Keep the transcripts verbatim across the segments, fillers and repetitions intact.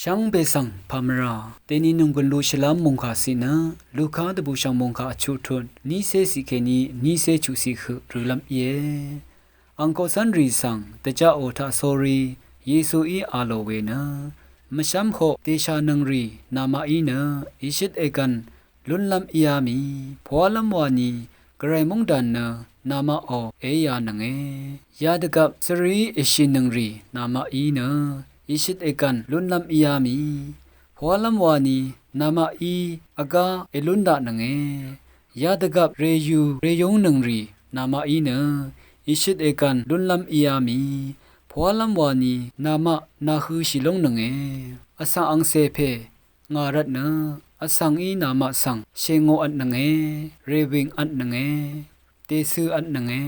Shvngbe svng pàmvrà dèni nònggùn lushvlv́m mòngkà ciq nø Luka dvbùshv̀ng mòngkà vchuq tut nícé ciq kèní nícé chuqciq høq rølv́m íe. Angkoqcv́nrì svng dvjaqò taqsórí Yesuí a lò we nø mvshv́mhoq dèshànøngrì namaqí nø ìshøt ègv̀n lúnlv́m íá mì, pwálv́m wani gvray móngdàn nø namaqò èíānønge. Yadvgvp svríí èshìnøngrì namaqí nø ìshøt ègv̀n lúnlv́m íá mì, pwálv́m wani namaqí vgá èlún daqnønge. Yadvgvp rèyù rèyúngnøngrì namaqí nø ìshøt ègv̀n lúnlv́m íá mì, pwálv́m wani namaq nàhøshì lóngnønge. Vsvng angcè pè ngà rvtnø vsvngí namaq svng shèngòvtnønge, rèwìngvtnønge, dècøvtnønge.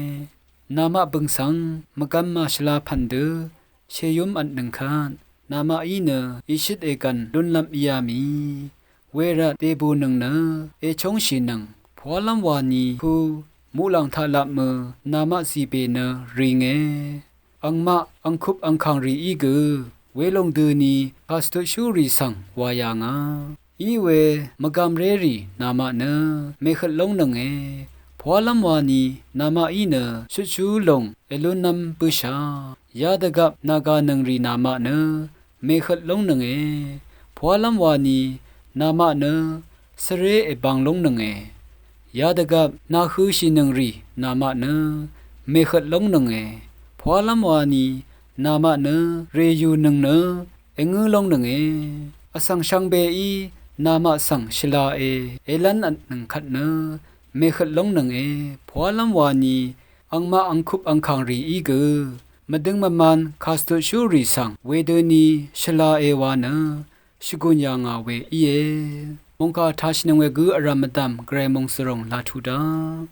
Namaq bø̀ng svng mvgvm màshvla pv̀n dø shèyúmvtnøng kvt namaqí nø ìshøt ègv̀n lúnlv́m íá mì, wervt dèbùnøng nø èchóngshìnøng, pwálv́m wani pu muqlàng taq lapmø namaq zìbè nø rìnge. Angmaq angkup angkàngrìí gø welòng døni kàcvtutshúrì svng wà yà ngà. Iwe mvgàmrérì namaq nø mèhøt lóngnønge, pwálv́m wani namaqí nø shutshú lòng èlúnv́m bǿshà. Yadvgvp nàgànøngrì namaq nø mèhøt lóngnønge, pwálv́m wani namaq nø svré èbang lóngnønge. Yadvgvp nàhøshìnøngrì namaq nø mèhøt lóngnønge, pwálv́m wani namaq nø rèyùnøng nø èngǿ lóngnønge. Vsvng shvngbeí namaq svng shvlae èlv́nvtnøng kvt nø mèhøt lóngnønge, pwálv́m wani angmaq angkup angkàngrìí gø mvdøng mvman kàcvtutshúrì svng wedøni shvlae wa nø shvgùn yà ngà we íe. Mòngkà tashìnøng we gǿ vrv̀m mvdv̀m gvray mòngsvròng laq tuq daq.